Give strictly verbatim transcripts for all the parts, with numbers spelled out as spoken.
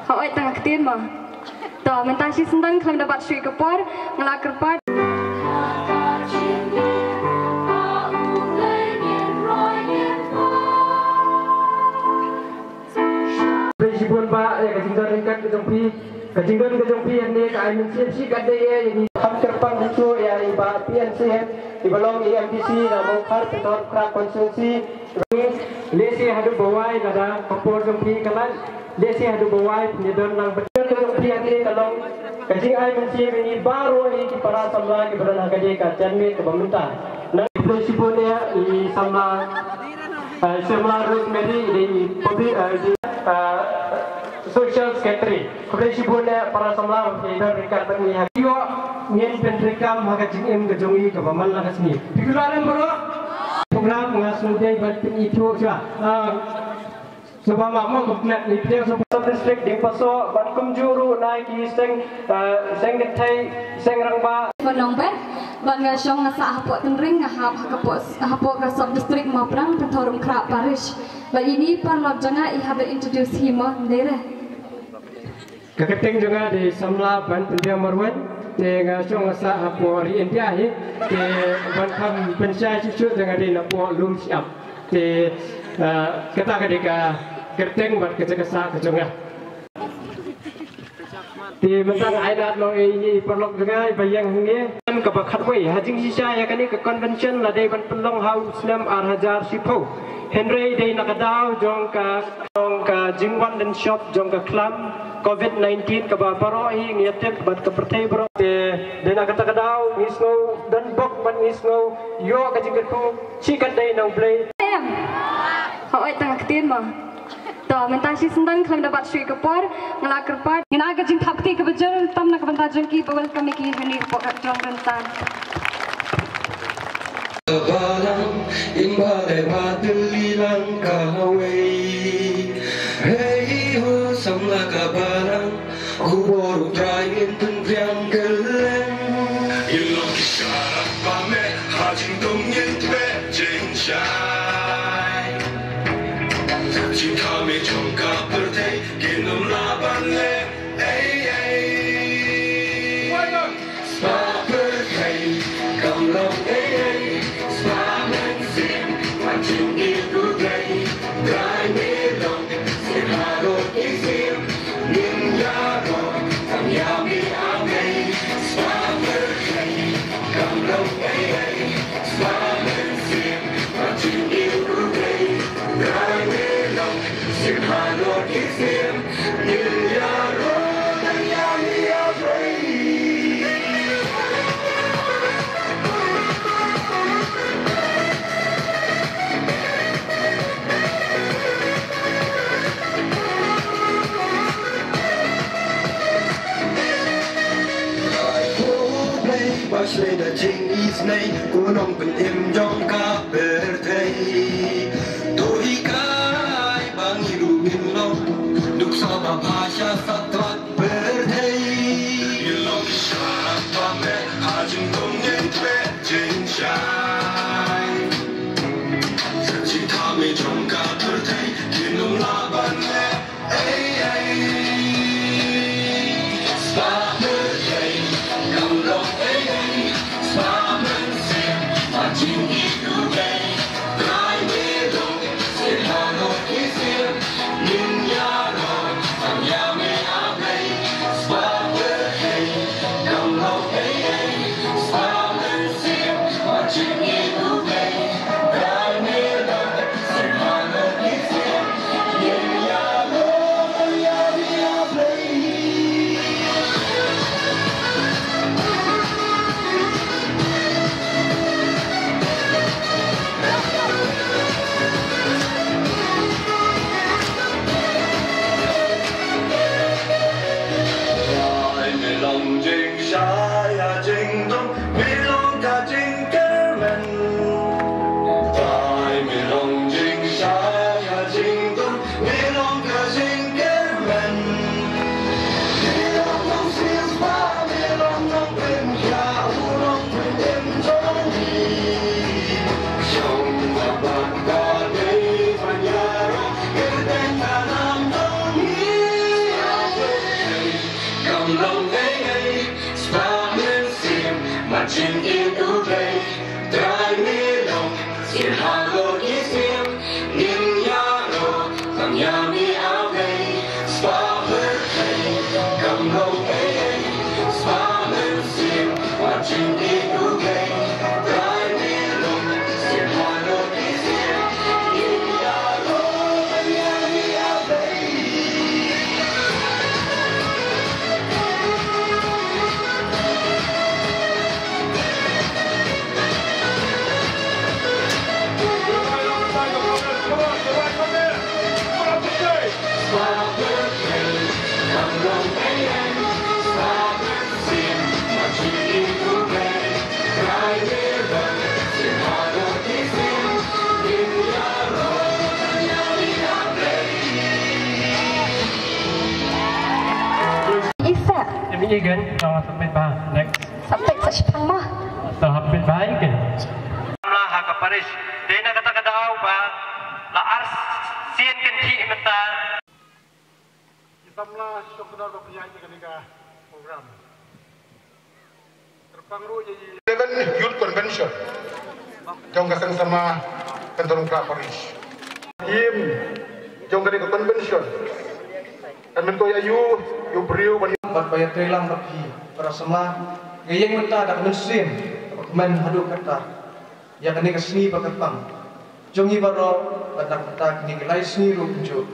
Hooid, tang ktien mo. To, mynta shi syndon khlem da bat shuh ka por, nga la kyrpad. Khublei shibun bah ïa ka jingdon ryngkat ka jong phi. Ka jingdon ka jong phi hangne ka ai mynsiem shikatdei ïa ngi. Kham kyrpang hynriew ïa i bah P N Syiem, i ba long i M D C na Mawkhar Pynthorumkhrah constituency. Lehse haduh ba wai lada ka por jong phi ka lait, lehse haduh ba wai phin ïa don lang. Ka jingdon ka jong phi hangne ka long ka jingai mynsiem ïa ngi baroh hi ki para samla kiba don ha kane ka janmiet kaba mynta. Nang khublei shibun ïa i samla, eh, samla Rosemary, i dei i public, eh, i dei, eh, social secretary. Khublei shibun ïa para samla ba phi don ryngkat bad ngi ha. Ïoh ngin pyntreikam ha ka jingim ka jong ngi kaba man la ka sngi. Phi kular em baroh? Program nga sngewdei ban pynithuh shuwa. Ah, sngewbha mah mo ka bnat ni pdeng sub district Diengpasoh bad kumjuh ruh na ki seng, ah, seng kynthei, seng rangbah. Ba nong bet, ba nga shong nga sah hapoh tynring, nga hap ha ka poh, hapoh ka sub district Mawprang, Pynthorumkhrah parish. Ba ini paralok jong nga i hap ban introduce hi mo, ndei re. Ka kyrteng jong nga dei Samla Banpynbiang Marwein, te nga shong nga sah hapoh ri India hi, te ban kham pynshai shuh shuh te nga dei napoh Lumshyiap. Te, eh, kata ka dei ka kyrteng bad ka jaka sah ka jong nga. Te mynta nga ai lad noh ïa i paralok jong nga iba ïeng hangne. Kaba khatwei ha jingshisha ïa kane ka convention la dei ban pynlong ha u snem ar hajar shiphew. Hynrei dei na ka daw jong ka, jong ka jingwan dynshop jong ka khlam covid nineteen kaba baroh hi ngi ïa tip bad ka pyrthei baroh. Te dei na kata ka daw ngi sngew donbok bad ngi sngew ïoh ka jingkyrkhu shikatdei na U Blei. Em. Hooid, tang ktien mo. To, mynta shi syndon khlem da bat shuh ka por, nga la kyrpad. Ngin ai ka jingthap kti kaba jur tam na ka bynta jong ki ba welcome ïa ki hangne hapoh ka jong ryntang. Ka balang, in ba dei ba tylli lang kawei. Hei ho, samla ka balang, khubor U Trai ngin pynpriang kylleng. Ngin long ki sharak ba meh, ha jingdum ngin tbeh jingshai. Jingkham jong ka pyrthei, kin ym lah ban leh ei ei. Spah pyrthei kam long ei ei, spah mynsiem, wat jingim U Blei, Trai me long, sien harud ki siem, ngin ïaroh, kam ïa mih ha mei, spah pyrthei kam long ei ei, spah mynsiem, wat jingim U Blei, Trai me long, sien harud ki siem, ngin ïaroh, ngin ïa mih ha mei. Ko Blei ba shlei da jingisynei, ko nongpynim jong ka pyrthei. To hikai ba ngi ruh ngin long nuksa ba bha sha satlak pyrthei. Ngin long ki sharak ba meh, ha jingdum ngin tbeh jingshai. Jingkham jong ka pyrthei, kin ym lah ban leh ei ei. Spah pyrthei kam long ei ei, spah mynsiem, wat jingim U Jingim u Blei, Trai mi long, sien halor ki sien, ngin ïaroh, tang ïa mi A Blei, spah pyrthei, kam long ei ei, spah mynsiem, wat jingim u Blei, Trai mi long, sien halor ki sien, ngin ïaroh, tang ïa mi A Blei. Isa. Em, ini kan, oh, sempit bah. Next. Sempit sa shipang mah. Sa hapit bah, ini kan. Samla ha ka parish. Dei na kata ka daw ba la ar sien kynthih mynta. Ki samla shong kdar ba pynïaid ïa kane ka program. Kyrpang ruh ïa i eleven Youth Convention jong ka Seng Samla Kynthong Kla Parish. Im jong kane ka convention. Kan men ko ïa u, ïa u briew ban bad ba ïa trei lang bad phi para samla. Nga ïeng mynta da ka mynsiem kaba kmen haduh katta ïa kane ka sngi ba kyrpang jong ngi baroh bad na ka bynta kine ki lai sngi ruh kumjuh.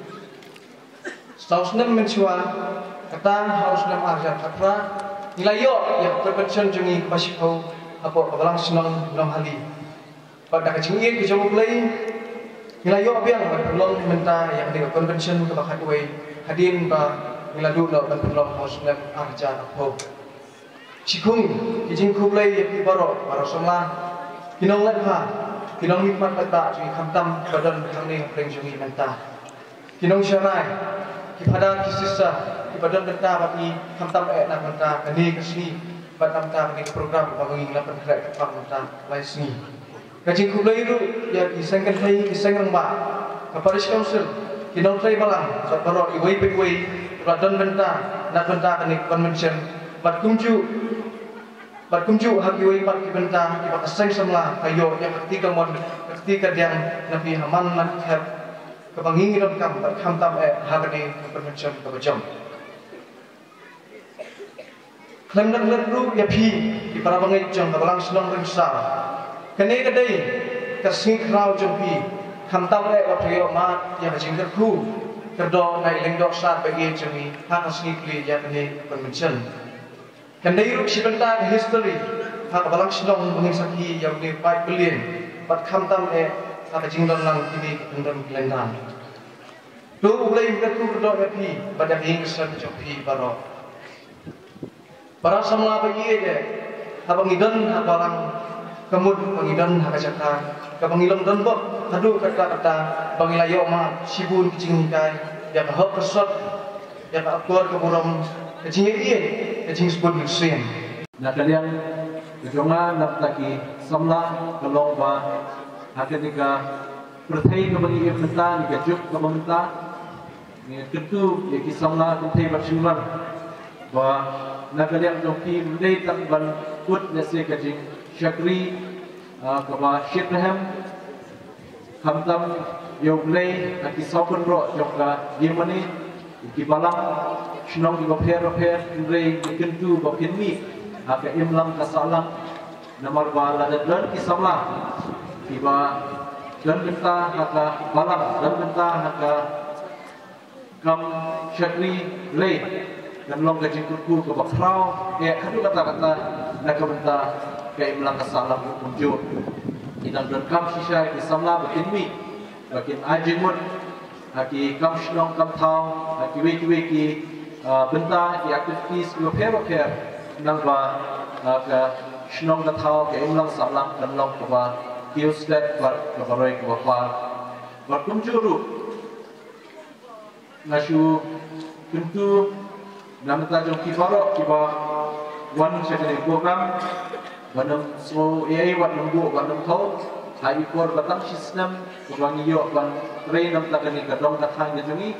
Saw snem mynshuwa, kata ha u snem ar hajar khatphra, ngi la ïoh ïa ka convention jong ngi kaba shiphew hapoh ka Balang Shnong Nonghali. Bad da ka jingïeit ka jong U Blei, ngi la ïoh biang ban pynlong mynta ïa kane ka convention kaba khatwei hadien ba ngi la duh noh ban pynlong ha u snem ar hajar arphew. Shi khun ki jingkhublei ïa phi baroh, baroh samla, ki nongleh bha, ki nongmihkhmat paidbah jong ngi khamtam kiba don hangne ha pdeng jong ngi mynta. Ki nongsharai, ki phadar ki sister, kiba don bynta bad ngi khamtam eh na bynta kane ka sngi, bad na bynta kane ka program ba ngi la pynkhreh kyrpang mynta lai sngi. Ka jingkhublei ruh ïa ki seng kynthei, ki seng rangbah, ka parish council, ki nongtrei balang, bad baroh iwei pa iwei, ba don bynta, na bynta kane ka convention, bad kumjuh, bad kumjuh ha kiwei pat ki bynta, kiba ka seng samla, ka ïoh ïa ka kti kamon, ka kti kadiang, na phi ha man na ka khep, kaba ngi ngi donkam, bad khamtam eh, ha kane ka convention kaba jong. Khlem da klet ruh ïa phi, ki para bangeit jong ka Balang Shnong Rynsan. Kane ka dei ka sngi khraw jong phi, khamtam eh wat ïoh mad ïa ka jingkyrkhu kyrdoh na i Lyngdoh Sar ba ïeit jong ngi ha ka sngi plie ïa kane ka convention. Kan dei ruh shi bynta ka history ha ka Balang Shnong ba ngin sakhi ïa une u paid byllieng bad khamtam eh ha ka jingdon lang kine ki kyndon ki lyndan. To U Blei un kyrkhu kyrdoh ïa phi bad ïa ka ïing ka sem jong phi baroh. Para samla ba ïeit eh, haba ngi don ha balang, ka mut ba ngi don ha ka jaka kaba ngi long donbok haduh katta katta, ba ngi la ïoh mad shibun ki jinghikai ïa ka hok ka sot, ïa ka akor ka burom, ka jingïeit, ka jingsbun mynsiem. Na ka liang ka jong nga na ka bynta ki samla, ka long ba ha kane ka pyrthei kaba ngi im mynta, ne ka juk kaba mynta, ngi kyntu ïa ki samla kynthei bad shynrang ba na ka liang jong phi ym dei tang ban kut lehse ka jingshakri, ah, kaba shitrhem, khamtam ïa U Blei ha ki saw kynroh jong ka ïingmane, ki balang shnong kiba pher bapher, hynrei ngi kyntu ba phin mih ha ka imlang ka sahlang. Namar ba lada don ki samla kiba don bynta ha ka balang, don bynta ha ka kam shakri Blei, kan long ka jingkyrkhu kaba khraw eh haduh katta katta na ka bynta ka imlang ka sahlang ruh kumjuh. Ngi dang donkam shisha ki samla ba kin mih, ba kin ai jingmut ha ki kam shnong kam thaw, ha kiwei kiwei ki, ah, bynta, ki activities kiba pher bapher, khnang ba, ah, ka shnong ka thaw, ka imlang sahlang kan long kaba kiew stet bad kaba roi kaba par. Bad kumjuh ruh nga shu kyntu na ka bynta jong phi baroh kiba wan sha kane ka program, ba nym sngew ei ei, wat nym buh, wat nym thaw ha i por ba tang shi snem kaba ngi ïoh ban trei na ka bynta kane ka dong ka thaiñ ka jong ngi.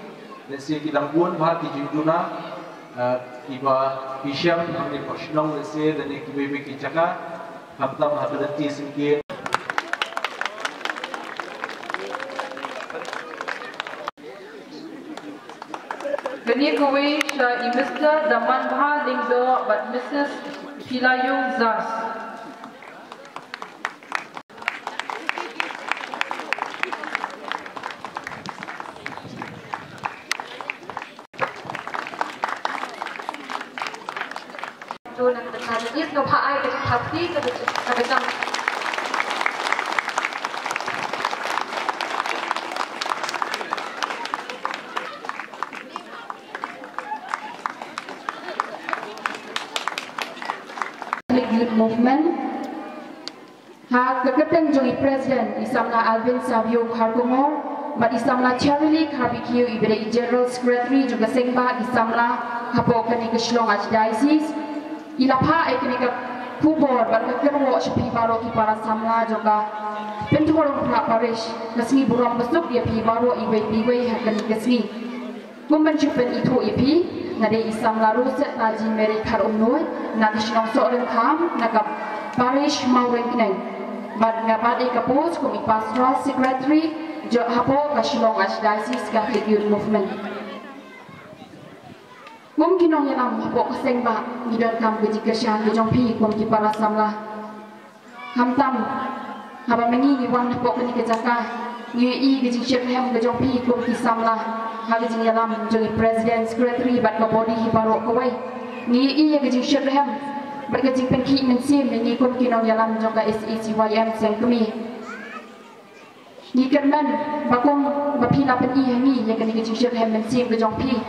Lehse ki dang bun bha ki jingduna, eh, kiba phi shem hangne ha shnong lehse lane kiwei kiwei ki jaka. Khamtam ha ka lynti syngkien. Kane kawei sha i Mister Damanbha Lyngdoh bad Missus Pilayung Zas. Youth Movement. Ha ka kyrteng jong i President, i Samla Alvin Savio Kharkongor, bad i Samla Charlie Kharbikiew, iba dei i General Secretary jong ka Seng Bah ki Samla hapoh kane ka Shillong Archdiocese, i la phah ïa kane ka khubor bad ka kyrwoh sha phi baroh ki para samla jong ka Pynthorumkhrah Parish, ka sngi burom basuk ïa phi baroh iwei pa iwei ha kane ka sngi. Kum ban shu pynithuh ïa phi, nga dei i Samla Rosetta Jean Mary Kharumnuid, na ka shnong Sohryngkham, na ka Parish Mawryngkneng. Bad nga bat ïa ka post kum i Pastoral Secretary jong hapoh ka Shillong Archdiocese Catholic Youth Movement. Kum ki nongïalam hapoh ka Seng Bah, ngi donkam ka jingkyrshan ka jong phi kum ki para samla. Khamtam, haba ma ngi ngi wan hapoh kane ka jaka, ngi ïohi ka jingshitrhem ka jong phi kum ki samla, ha ka jingïalam jong i President, Secretary bad ka body hi baroh kawei. Ngi ïohi ïa ka jingshitrhem bad ka jingpynkhih mynsiem ïa ngi kum ki nongïalam jong ka S A C Y M Seng Kmie. Ngi kyrmen ba kum ba phi la pyni ha ngi ïa kane ka jingshitrhem mynsiem ka jong phi.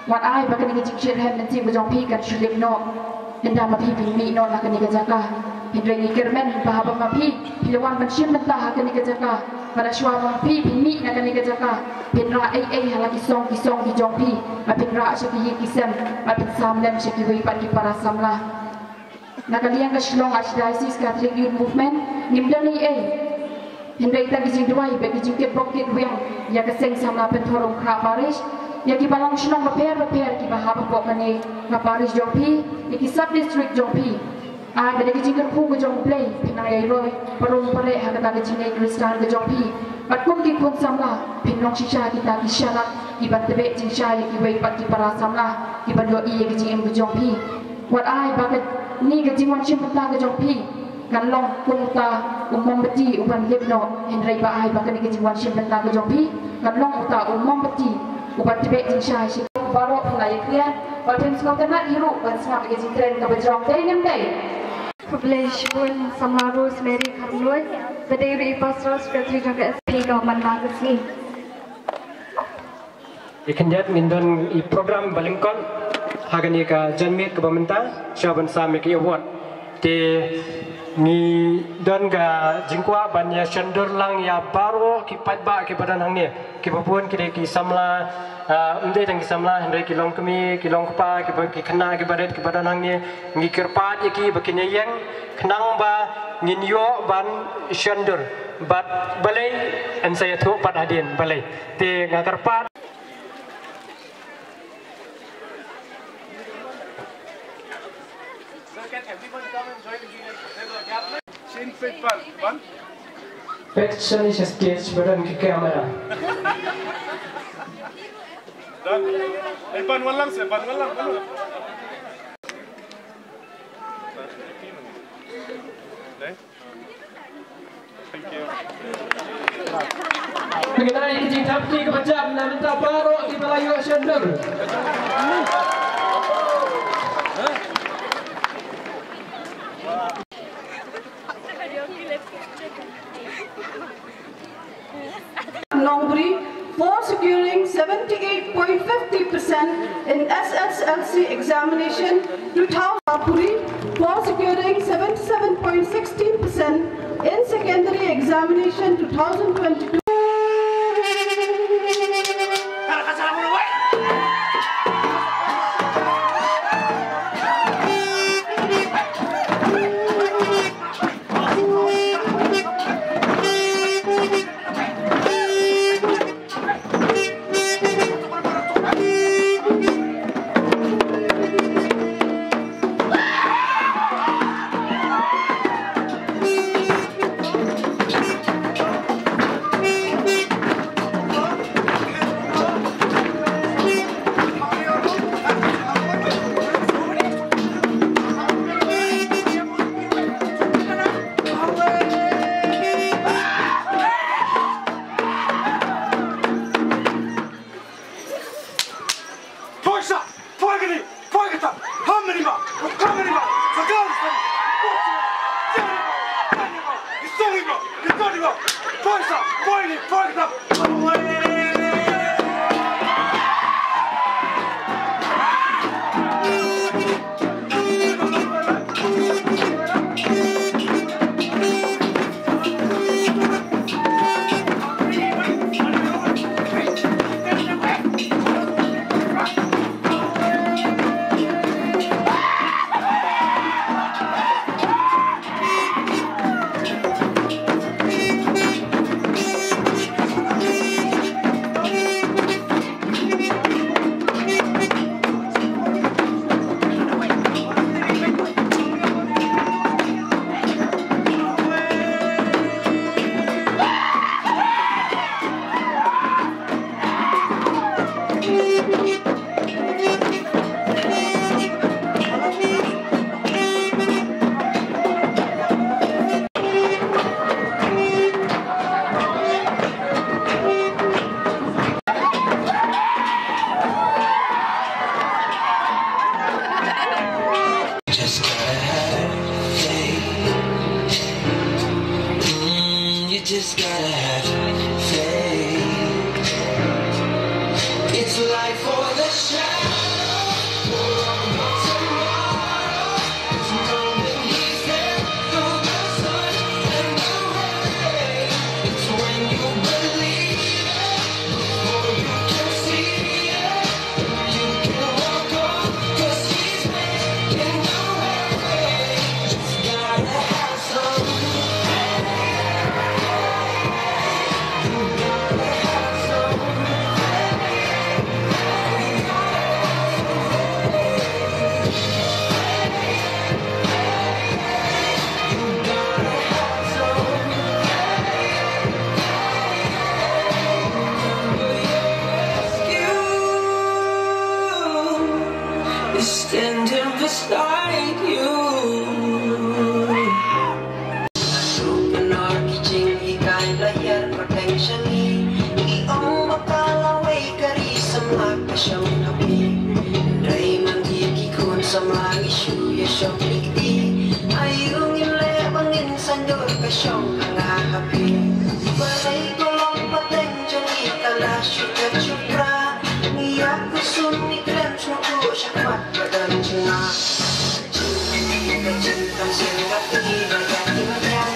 Wat ai ba kane ka jingshitrhem mynsiem ka jong phi kan shu lip noh, ynda ma phi phin mih noh na kane ka jaka. Hynrei ngi kyrmen ba haba ma phi phi la wan ban shim bynta ha kane ka jaka, ba la shuwa ma phi phin mih na kane ka jaka, phin rah ei ei ha la ki song ki song ki jong phi, ba phin rah sha ki ïing ki sem, ba phin sam lem sha kiwei pat ki para samla. Na ka liang ka Shillong Archdiocese Catholic Youth Movement, ngim don ei ei, hynrei tang ki jingduwai bad ki jingkit bok kit wiang ïa ka Seng Samla Pynthorumkhrah Parish, ïa ki balang shnong bapher bapher kiba hap hapoh kane ka parish jong phi, ïa ki sub district jong phi. Ai ba da ka jingkyrkhu ka jong U Blei phin nang ïai roi parum pareh ha kata ka jingleh Khristan ka jong phi. Bad kum ki khun samla phin long shisha kita ki sharak kiban tbeh jingshai ïa kiwei pat ki para samla kiban ïohi ïa ka jingim ka jong phi. Wat ai ba kane ka jingwan shim bynta ka jong phi kan long kum uta u mombati uban lip noh, hynrei ba ai ba kane ka jingwan shim bynta ka jong phi kan long uta u mombati uban tbeh jingshai sha baroh phi la ïa kren, ba phin sngewtynnat hi ruh ban sngap ïa ka jingkren kaba jrong, dei ne em dei? Khublei shibun Samla Rosemary Kharmlui, ba dei ruh i Pastoral Secretary jong ka S P ka man la ka sngi. Ïa khyndiat ngin don i program ba lyngkot ha kane ka janmiet kaba mynta, shuwa ban sam ïa ki award. Te ngi don ka jingkwah ban ïa shondur lang ïa baroh ki paidbah kiba don hangne, kiba bun ki dei ki samla, ah, ym dei tang ki samla, hynrei ki longkmie, ki longkpa, kiba, ki khynnah kiba rit kiba don hangne, ngi kyrpad ïa ki ba kin ïeng khnang ba ngin ïoh ban shondur. Bad balei yn sa ïathuh pat hadien balei. Te nga kyrpad. Shin peit pan, pan. Peit shane sha stage ba don ki camera. Done. Eh, pan wan lang se, pan wan lang, pan wan lang. Done. Thank you. Pynbna ïa ka jingthap kti kaba jam na bynta baroh kiba la ïoh shondur. Nongbri for securing seventy-eight point fifty percent in S S L C examination two thousand. Puri for securing seventy-seven point sixteen percent in secondary examination two thousand twenty-two. Just gotta have faith. Mm, you just gotta have faith. It's life for the shadow. Tomorrow is knowing he's there through the sun and the rain. It's when you believe it before you can see it. Standing beside you. Open arching, he kind of here protection. He on the color way, kari some like a show happy. Raymond, he could some like issue, you show me. Ayung in le bangin sandur ka shong anga happy. Balai ko long pateng jong i kala shuka chupra. Ni aku sun ni krem snuku shakmat badan chinga. Chinga ni ka chinta singkat ni raya impian.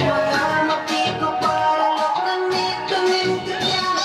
Mama mati ko para lok nang ni tengin kenyang.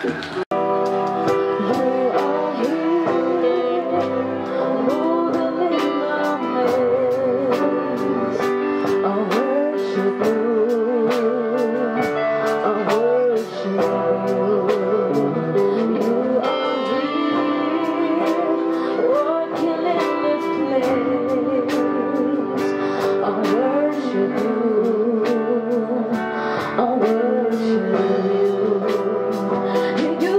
You are here, moving in our midst. I worship you. I worship you. You are here, working in this place. I worship you. I worship you. You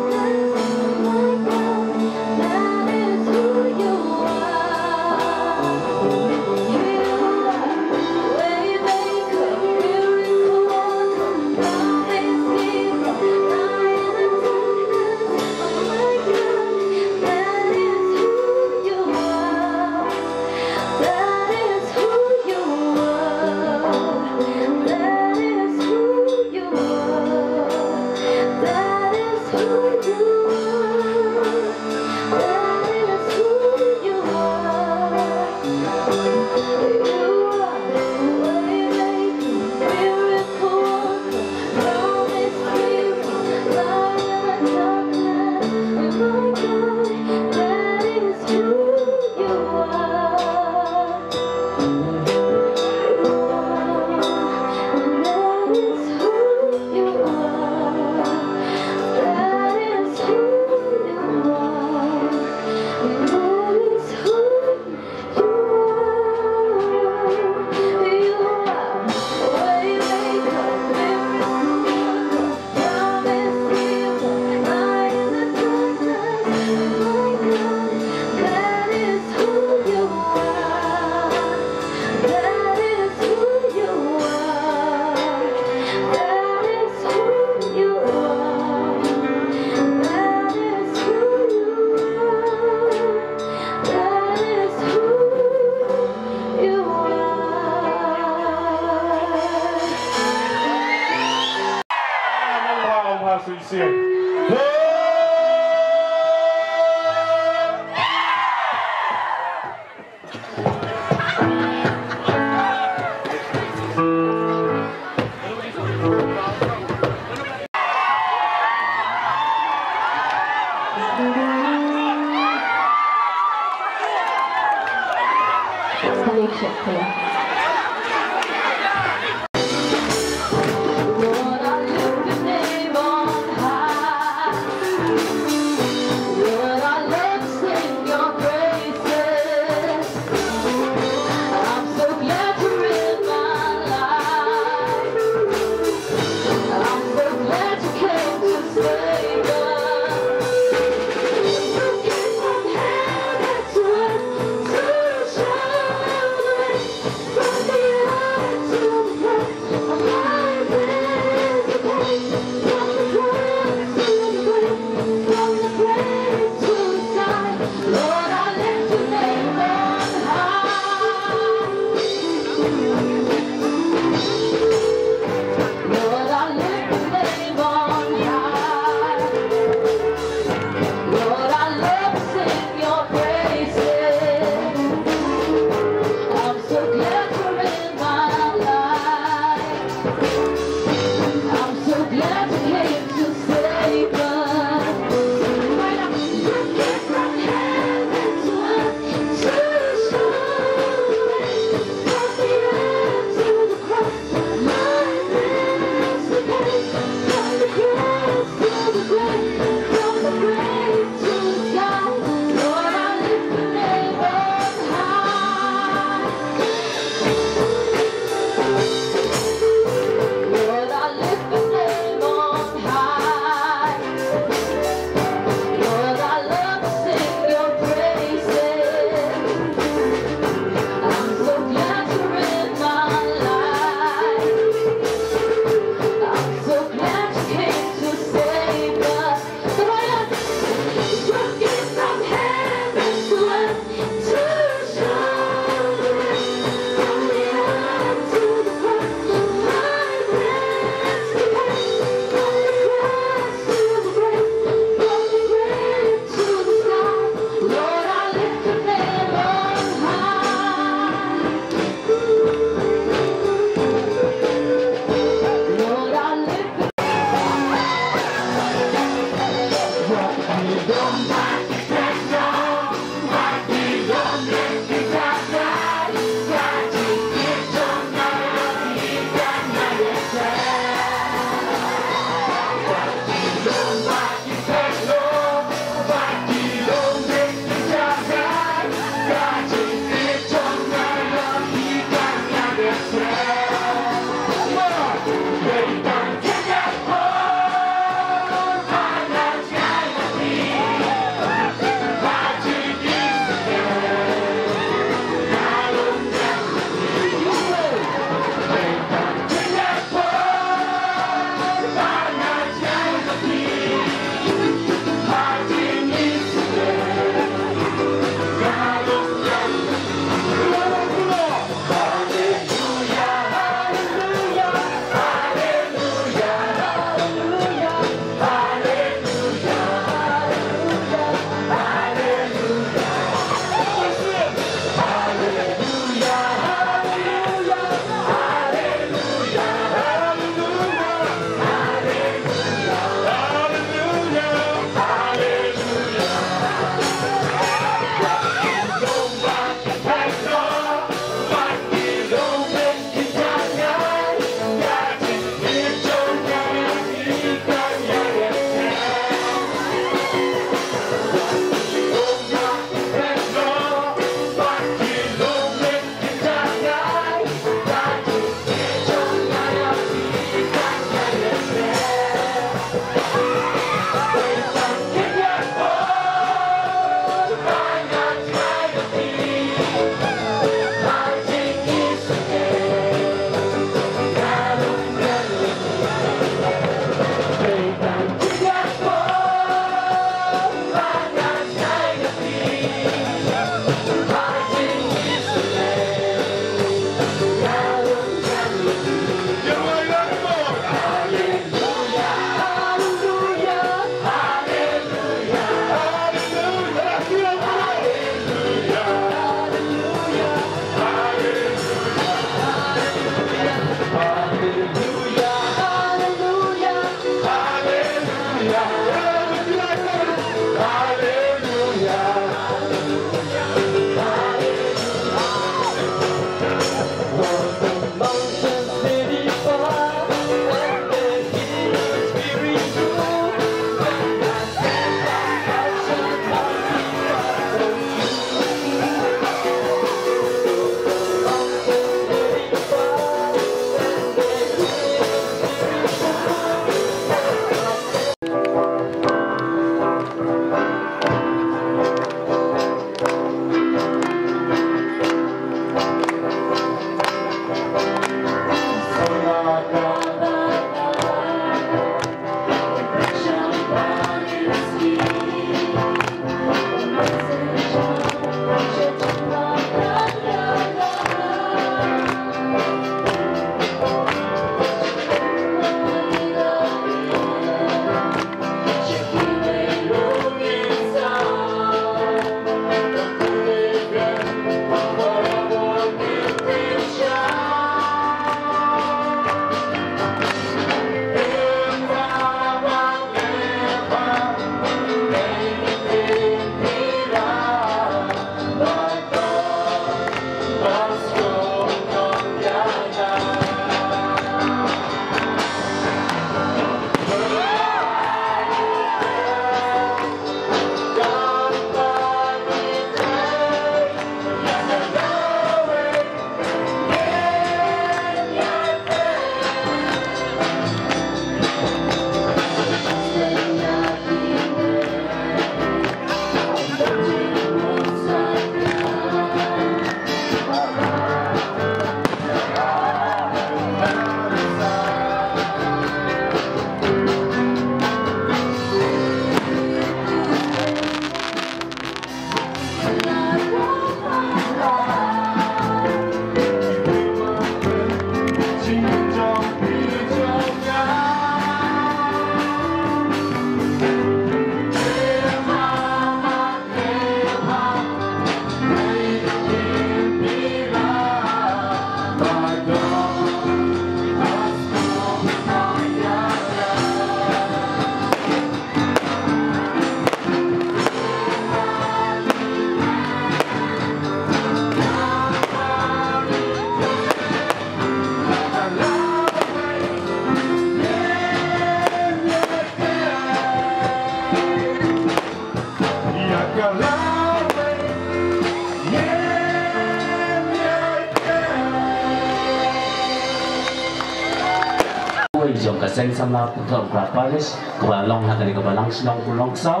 Samla Pynthorumkhrah Parish kaba long ha kane ka Balang Shnong Pulong Ksaw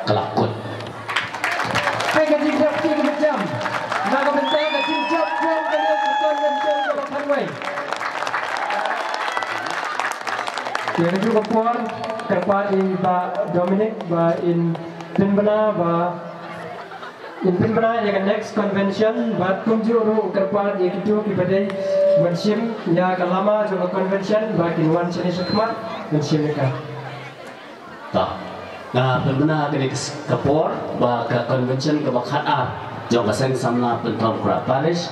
ka la kut. Peit ka jingjop, peit ka jingjop. Na ka bynta ka jingjop jong ka liang ka convention kaba khatwei. Ïa kajuh ka por kyrpad ïa i Bah Dominic ba in pynbna ba in pynbna ïa ka next convention bad kumjuh ruh kyrpad ïa kito kiba dei ban shim ïa ka lama jong ka convention ba kin wan shane shakhmat ban shim ïa ka. Ta. Nga pynbna kane ka por ba ka convention kaba khatar jong ka Seng Samla Pynthorumkhrah Parish